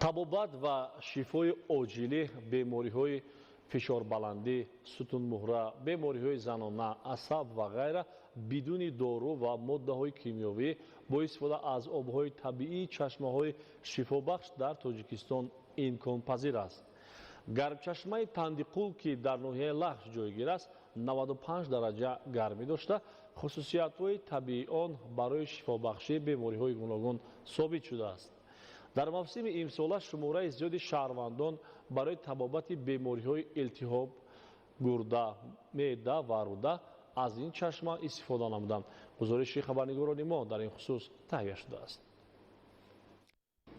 Табобат ва шифои оҷилӣ бемориҳои фишорбаландӣ, сутунмуҳра, бемориҳои занона, асаб ва ғайра бидуни дору ва моддаҳои кимиёвӣ бо истифода аз обҳои табиии чашмаҳои шифобахш дар Тоҷикистон имконпазир аст. Гармчашмаи Тандиқул, ки дар ноҳияи Лахш ҷойгир аст, 95 дараҷа гармӣ дошта, хусусиятҳои табиии он барои шифобахшии бемориҳои гуногун собит шудааст. Дар мавсими имсола шумораи зиёди шаҳрвандон барои табобати бемориҳои илтиҳоб, гурда, меъда ва руда аз ин чашма истифода намуданд. Гузориши хабарнигорони мо дар ин хусус таҳия шудааст.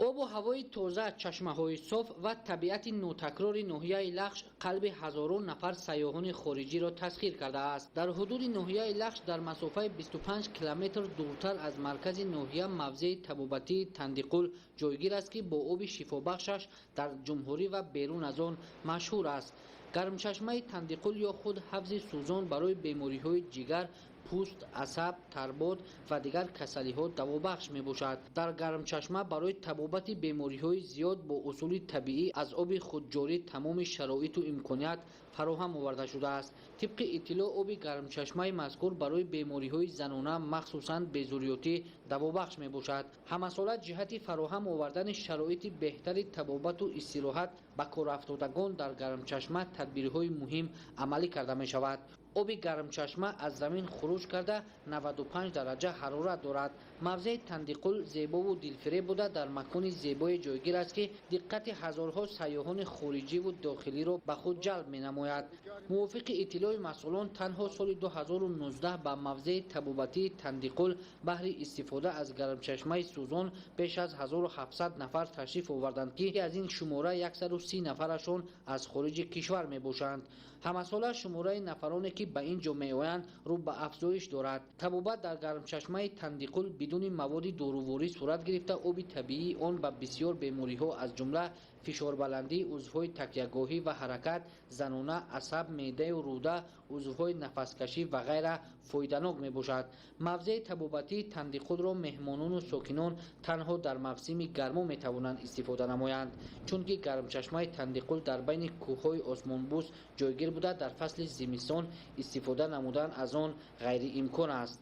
Обу ҳавои тоза, чашмаҳои соф ва табиати нотакрори ноҳияи Лахш қалби ҳазорон нафар сайёҳони хориҷиро тасхир кардааст. Дар ҳудуди ноҳияи Лахш, дар масофаи 25 километр дуртар аз маркази ноҳия, мавзеи табобатии Тандиқул ҷойгир аст, ки бо оби шифобахшаш дар ҷумҳурӣ ва берун аз он машҳур аст. Гармчашмаи Тандиқул ё худ ҳавзи сӯзон барои бемориҳои ҷигар, пӯст, асаб, тарбод ва дигар касалиҳо давобахш мебошад. Дар гармчашма барои табобати бемориҳои зиёд бо усули табиӣ аз оби худҷорӣ тамоми шароиту имконият фароҳам оварда шудааст. Тибқи иттилоъ, оби гармчашмаи мазкур барои бемориҳои занона, махсусан безурётӣ, давобахш мебошад. Ҳамасола ҷиҳати фароҳам овардани шароити беҳтари табобату истироҳат ба корафтодагон дар гармчашма тадбирҳои муҳим амалӣ карда мешавад. Оби гармчашма аз замин хуруҷ карда, 95 дараҷа ҳарорат дорад. Мавзеи Тандиқул зебову дилфиреб буда, дар макони зебое ҷойгир аст, ки диққати ҳазорҳо сайёҳони хориҷиву дохилиро ба худ ҷалб менамояд. Мувофиқи иттилои масъулон, танҳо соли 2019 ба мавзеи табобатии Тандиқул баҳри истифода аз гармчашмаи сӯзон беш аз 1700 нафар ташриф оварданд, ки аз ин шумора 130 нафарашон аз хориҷи кишвар мебошанд. Ҳамасола шумораи нафароне, ки ба ин ҷо меоянд, рӯ ба афзоиш дорад. Табобат дар гармчашмаи Тандиқул бидуни маводи доруворӣ сурат гирифта, оби табиии он ба бисёр бемориҳо, аз ҷумла фишорбаландӣ, узвҳои такягоҳӣ ва ҳаракат, занона, асаб, меъдаю рӯда, узвҳои нафаскашӣ ва ғайра фоиданок мебошад. Мавзеи табобатии Тандиқулро меҳмонону сокинон танҳо дар мавсими гармо метавонанд истифода намоянд, чунки гармчашмаи Тандиқул дар байни кӯҳҳои осмонбӯс ҷойгир буда, дар фасли зимистон истифода намудан аз он ғайриимкон аст.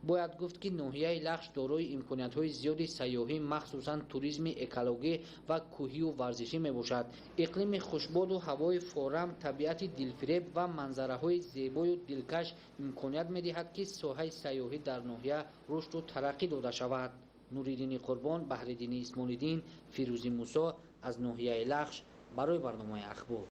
Бояд гуфт, ки ноҳияи Лахш дорои имкониятҳои зиёди сайёҳӣ, махсусан туризми экологӣ ва кӯҳию варзишӣ мебошад. Иқлими хушбоду ҳавои форам, табиати дилфиреб ва манзараҳои зебою дилкаш имконият медиҳад, ки соҳаи сайёҳӣ дар ноҳия рушду тараққӣ дода шавад. Нуриддини Қурбон, Баҳриддини Исмолиддин, Фирӯзи Мусо аз ноҳияи Лахш барои барномаи Ахбор.